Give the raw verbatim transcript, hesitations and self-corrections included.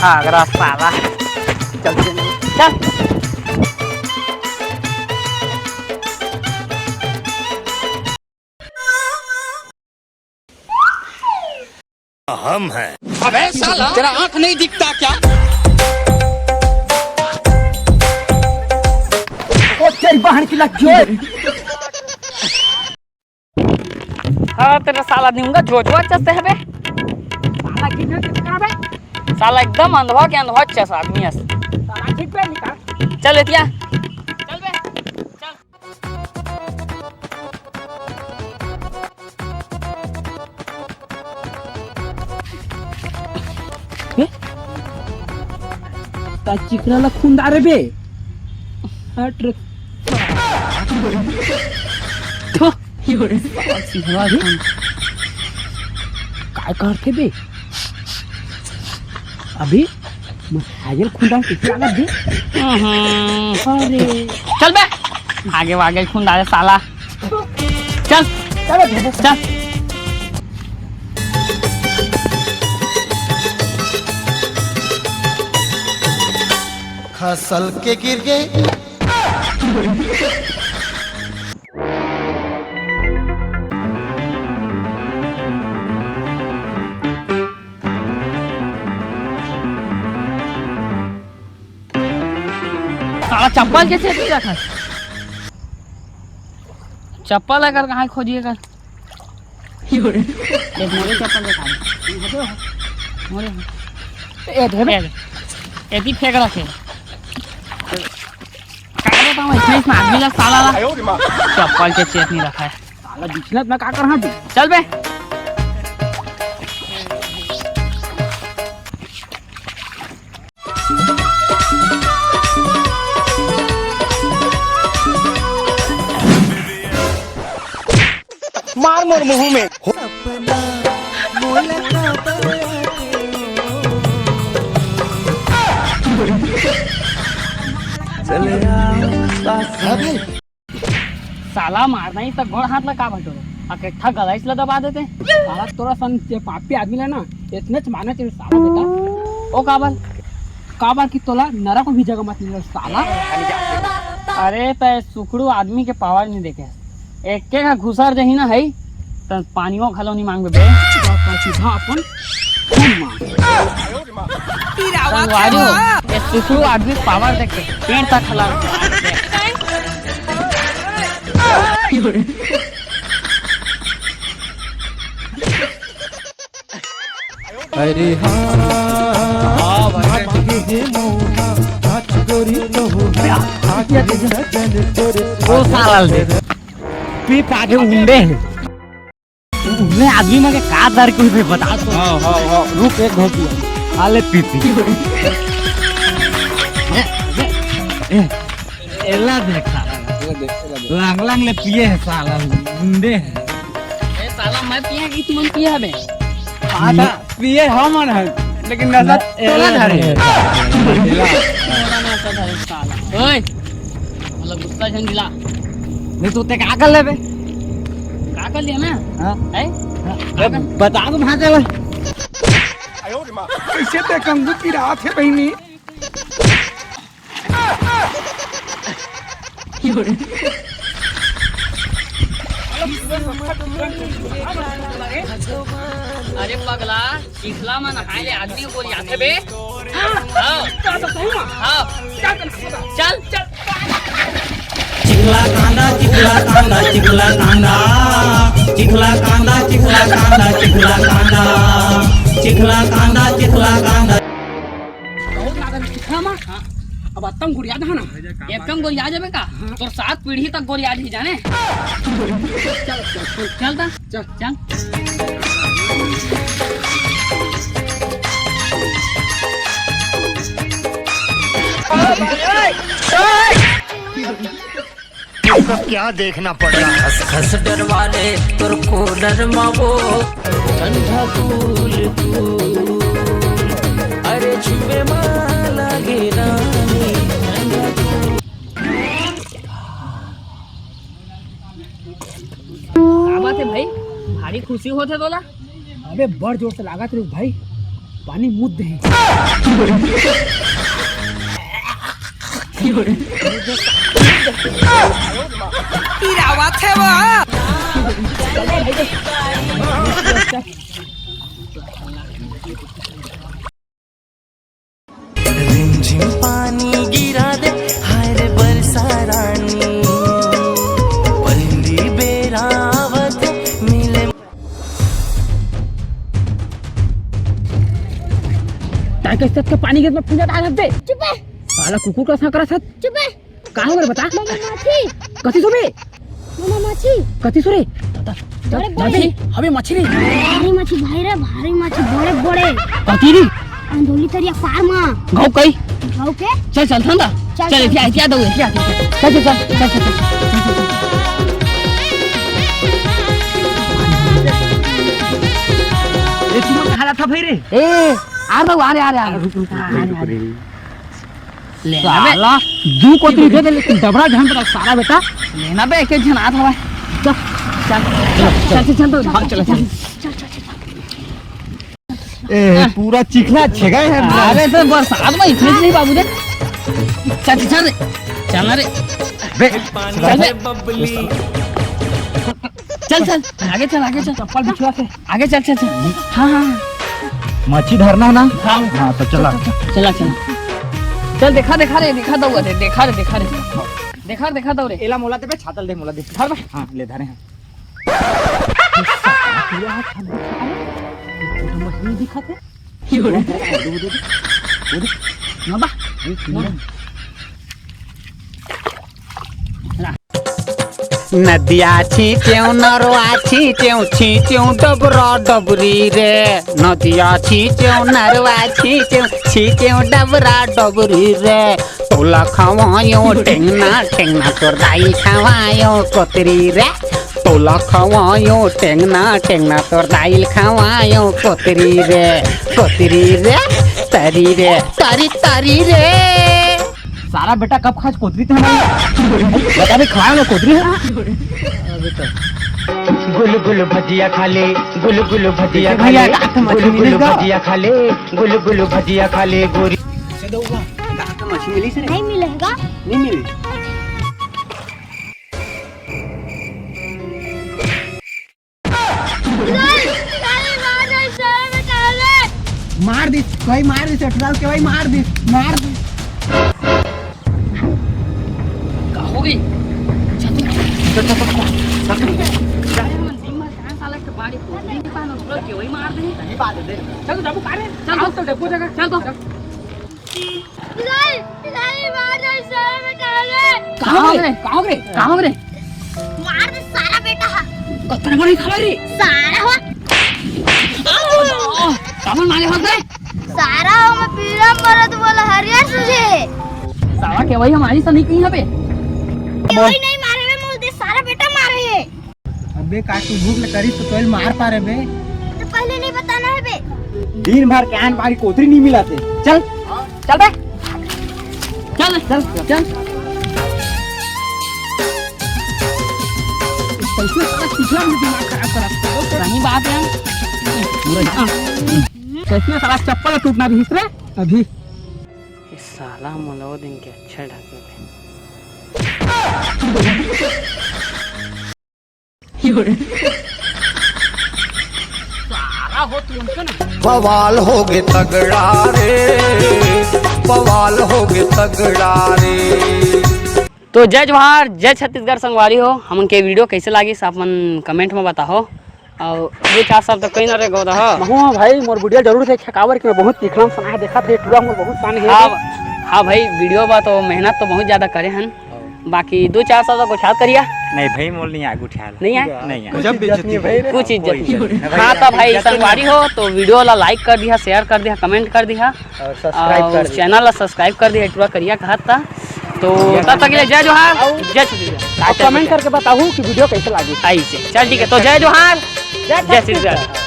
आगरा साला। चल, चल, चल। हम हैं। अबे साला, तेरा आंख नहीं दिखता क्या? ओ तेरी बहन की लग गई। हाँ, तेरा साला निउंगा जोजवा चस्ते है बे। साला की भेल कितना बे? साला एकदम अंधवा के अंधवा चस आदमी है। साला ठीक पे निकाल। चल एतिया। चल बे, चल। ता चिकना ला खुंदा रे बे। हट रे। थो। साला सिंहवा रे। काय करथे बे? अभी मैं आगे खुंदा किसी लागत दे। हम्म। अरे। चल बे। आगे वागे खुंदा रे साला। चल। चलो, चलो। चल। खसल के गिर गए। साला चप्पल के चेत नहीं रखा। चप्पल अगर कहाँ खोजिए कर। देख, मोरे चप्पल दिखा दे। मोरे। ए, धर बे। ए, एती फेंक रखे। का बताऊं, इतने इसमें आदमी का साला ला। चप्पल के चेत नहीं रखा है। साला बिछनत में का कर हां तू? चल बे। मार मोर मुंह में। साला मारना ही त गोड़ हाथ ला का भटोरे, अकेट्ठा गलाइस ला दबा देते। साला तोरा सन के पापी आदमी ला ना, इतने च मारना चाहिए साला बेटा। ओ काबर? काबर कि तोला नरक में भी जगह मत मिले साला। अरे तय सुकड़ू आदमी के पावर नहीं देखे, एक के का घुसर जही ना है, त पानियो घलो नहीं मांगबे बे। सीधा अपन खून मांग। संगवारी हो, ये सुसु आदमी पावर देख के पेड़ तक हला। अरे हाँ, हाँ भाई। हाथ के हे मोहा, हाथ गोरी तो हो, हाथ के सजन तोरे। वो साला ले। पी पाके उंडे है। उन्हें आदमी में के का दर कोई भी बता दो। हाँ, हाँ, हाँ, रुक एक घोंट पिया। आले पीती। एला देखा। एला देख, एला देख। लांग लांग ले पिए है साला, गुंडे है। ए साला मैं पिए कि तुमन पिए हबे? हाँ, पिए हमन है, लेकिन नशा तोला धरे। तोला नशा धरे साला। ओए, मतलब गुस्सा झन दिला। नहीं तो ते का कर लेबे? का कर लिया ना? हाँ? है? हाँ। का कर? बता दो भांचा ला। कैसे ते कंगू पिरात है बहिनी? अरे पगला, चिखला में नहाए ले आदमी गोरियाथे बे। हाँ। हाँ। चल, चल। चिखला कांदा, चिखला कांदा, चिखला कांदा। चिखला कांदा, चिखला कांदा, चिखला कांदा। चिखला कांदा, चिखला कांदा। बहुत लागत चिखला मा। हाँ। अब अत्तम गोरिया दहा ना। एकदम गोरिया जाबे का? हाँ। तोर सात पीढ़ी तक गोरिया जी जाने। चल, चल, चल। चल ता। चल। चल। ये सब क्या देखना पड़ रहा है? खस खस डरवा ले तोर कूलर मा वो ठंडा कूल कूल। अरे छुए मा लागे रानी ठंडा कूल। का बात है भाई, भारी खुशी होत है तोला? अबे बड़ जोर से लागत रे भाई। पानी मुद दे। गिरावत हे वो। रिमझिम पानी गिरा दे, हाय रे बरसा रानी, पहिली बेरा आवत मिले। ताके सत के पानी गिरत में पूजा डालत दे। चुप है। साला कुकुर का सांकरा सत। चुप है। का हो रे बता? मगरमच्छी। कथी सुबे? मगरमच्छी। कथी सुरे? बता। बड़े, बड़े। मछली? अबे मछली। भारी मछली, भाई रे, भारी मछली, बड़े, बड़े। कथी रे? अंधोली तरिया पार मा। गाँव कई? गाँव के? चल, चल, ठंडा। चल, चल, चल। इतिया, इतिया दो, इतिया, इतिया। चल, चल, चल, चल, चल, चल। ए, तू कहाँ था भाई रे? ए, आ रहा हूँ, आ रहे, आ रहे, आ रहे। रुक, रुक, रुक, आ रहे, रुक, आ रहे। रुक। ले ना बे। साला, दू कोतरी दे दे, लेकिन डबरा झन पकड़, सारा बेटा। ले ना बे, एक एक झन आत हवय। चल, चल, चल, चल, चल, चल, हाँ, चल, चल। ए, पूरा चिखला छेगा है। अरे, तो बरसात में इतने नहीं बाबू दे। चल, चल, चल रे। चल ना रे। बे, चल बे। चल, चल, आगे चल, आगे चल। चप्पल बिछवा के। आगे चल, चल, चल। हाँ, हाँ, हाँ। मच्छी धरना है ना? हाँ। हाँ, तो चला। चल, चल, चल। चला, चला। चल, देखा, देखा रे, देखा दउआ रे, देखा रे, देखा रे। देखा, देखा दउ रे। एला मोला देबे, छातल दे, मोला दे। धर बे। हाँ, ले धरे हैं। मछली दिखत हे। ना बा। नदिया छींचेव, नरवा छींचेव, छींचेव डबरा डबरी रे। नदिया छींचेव, नरवा छींचेव, छींचेव डबरा डबरी रे। तोला खवायो टेंगना, टेंगना तोर दाई खवायो कोतरी रे। तोला खवायो टेंगना, टेंगना तोर दाई खवायो कोतरी रे, कोतरी रे, तरी रे, तरी, तरी रे। सारा बेटा कब खास कोतरी थे हमारी? बता भी खाया ना कोतरी है? गुल गुल भजिया खा ले, गुल गुल भजिया खा भैया, ले, एक हाथ में गुल मछली गुल मिलेगा? भजिया खा ले, गुल गुल भजिया खा ले गोरी। से दउआ, कहाँ का मछली मिली से रे? नहीं मिलेगा। नहीं मिली। मार दिस, कोई मार दिस, अठारह के भाई मार दिस, मार दिस। का हो गई? चल, चल, चल, चल, चल। साला के बाड़ी को नहीं पानो, चल के वही मार दे। चल, बात दे। चल, बाबू, का रे? चल, चल, तो डब्बू जगह। चल, तो। पिलाई, पिलाई, मार दे, सारा बेटा रे। कहाँ रे? कहाँ रे? कहाँ रे? मार दे सारा बेटा हा। कतरा बड़ी खबर रे? सारा हो। सावन मारे हो गए? सारा हो, मैं पीला मरद बोला हरियर सुझे। साला के वही हमारी सनी की यहाँ पे। के वही नहीं मारे बे, मोल दे सारा बेटा मारे। अबे का तू भूख ले करिस तो तोल मार पारे बे। तो पहले नहीं बताना है बे। दिन भर के आन बारी कोतरी नहीं मिलाते। चल। चल बे। चल, चल, चल। कैसे साला पिछला में दिमाग खराब करा। सही बात है। कैसे साला चप्पल टूटना रही रे अभी। इस साला मोला वो दिन के अच्छा ढंग से। सारा हो तू उनके ना। बवाल होगे तगड़ा रे, बवाल होगे तगड़ा रे। तो जय जोहार, जय छत्तीसगढ़ संगवारी हो। हमन के video कैसे लागिस, आप मन comment में बताहो। और दो चार शब्द कहीं ना रे गोदा हो। महू हाँ भाई, मोर video जरूर देखे, काबर कि मैं बहुत तीखना सना है, देखा थे टूरा मोर बहुत सान है। हाँ, हाँ भाई, video बा तो मेहनत तो बहुत ज्यादा करे हन। बाकी दो चार शब्द गोठात करिया। नहीं भाई, मोल नहीं आगू ठाल। नहीं आए? नहीं आए। गजब बेइज्जती है भाई। कुछ इज्जत कोई नहीं। इज्जत नहीं। हाँ, तो भाई, इज्जत नहीं। संगवारी हो तो video ला like कर दिया, share कर दिया, comment कर दिया और subscribe और कर दिया। Channel ला subscribe कर दिया, टूरा करिया कहत था। तो तब तक के लिए जय जोहार, जय छत्तीसगढ़। और comment करके बताओ कि video कैसे लगी। ऐसे। चल ठीक है, तो जय जोहार, जय छत्तीसगढ़।